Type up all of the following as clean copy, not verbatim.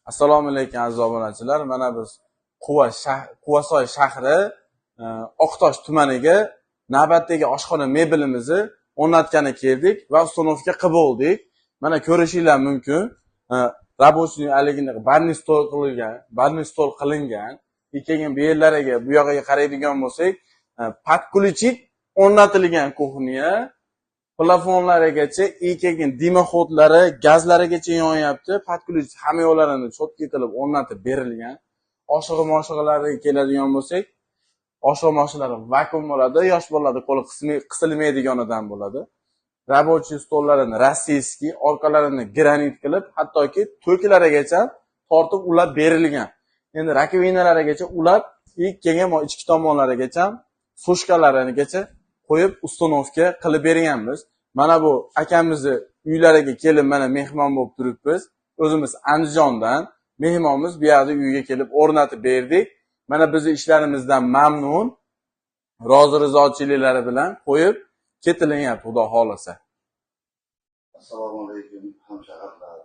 Assalomu alaykum, aziz obunachilar. Mana biz Quvasoy shahri, Oqtosh tumaniga navbatdagi oshxona mebelimizni o'rnatgani keldik va установка qilib oldik. Mana ko'rishinglar mumkin. Рабочий haligini барный stol qilingan, барный stol qilingan. Keyin bu yerlariga, bu yog'iga qaraydigan bo'lsak, подключить o'rnatilgan кухня, plafonlarigacha и keyin дымоход lari, gazlarigacha yonyapti. Подключить hamma yo'llarini чётко qilib o'rnatib berilgan. Oshig'i moshig'ilariga keladigan bo'lsak, oshig'i moshiqlari vakuum bo'ladi, yosh bolalarni qo'li qisilmaydiganidan bo'ladi. Рабочий stollarini российский, orqalarini granit qilib, hattoki to'klarigacha tortib ulab berilgan. Endi раковина larigacha ulab, keyin ichki tomonlarigacha сушка larinigacha qo'yib установка qilib berganmiz. Mana bu akamizni uylariga kelib mana mehmon bo'lib turibmiz. O'zimiz Andijondan mehmonmiz, bu yerda uyga kelib o'rnatib berdik. Mana bizni ishlarimizdan mamnun, rozi rizochiliklari bilan qo'yib ketilyapti, Xudo xohlasa. Assalomu alaykum, hamshaharlar.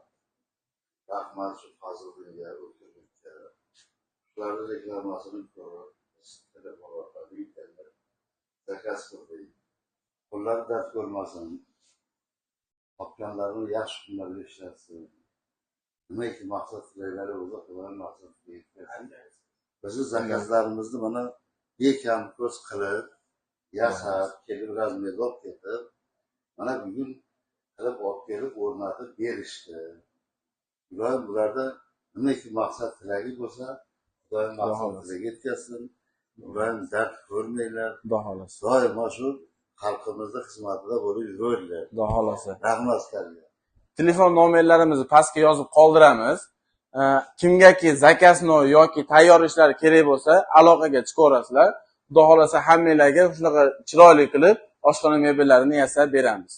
Rahmat shu Fazliddinga, O'tkirlikka. Shularni reklamasini ko'rib, biz telefon orqali internet заказ qildik. Qo'llari dard ko'rmasin. Topganlarini yaxshi kunlarga ishlatsin. Nimaki maqsad tilaklari bo'lsa, Xudoyim maqsadiga yetkazsin. Bizni заказ larimizni mana bekam ko'z qilib, yasab, kelib размер olib ketib, mana bugun qilib olib kelib o'rnatib berishdi. Iloyim bularda nimaki maqsad tilagi bo'lsa, Xudoyim maqsad tilagiga yetkazsin. Iloyim dard ko'rmanglar. Xudo xohlasa. Doimo shu xalqimizni xizmatida bo'lib yuraveringlar. Xudo xohlasa. Rahmat sizlarga. Telefon nomerlarimizni pastga yozib qoldiramiz. Kimgaki заказной yoki tayyor ishlar kerak bo'lsa, aloqaga chiqaverasizlar. Xudo xohlasa, hammanglarga shunaqa chiroyli qilib oshxona mebellarini yasab beramiz.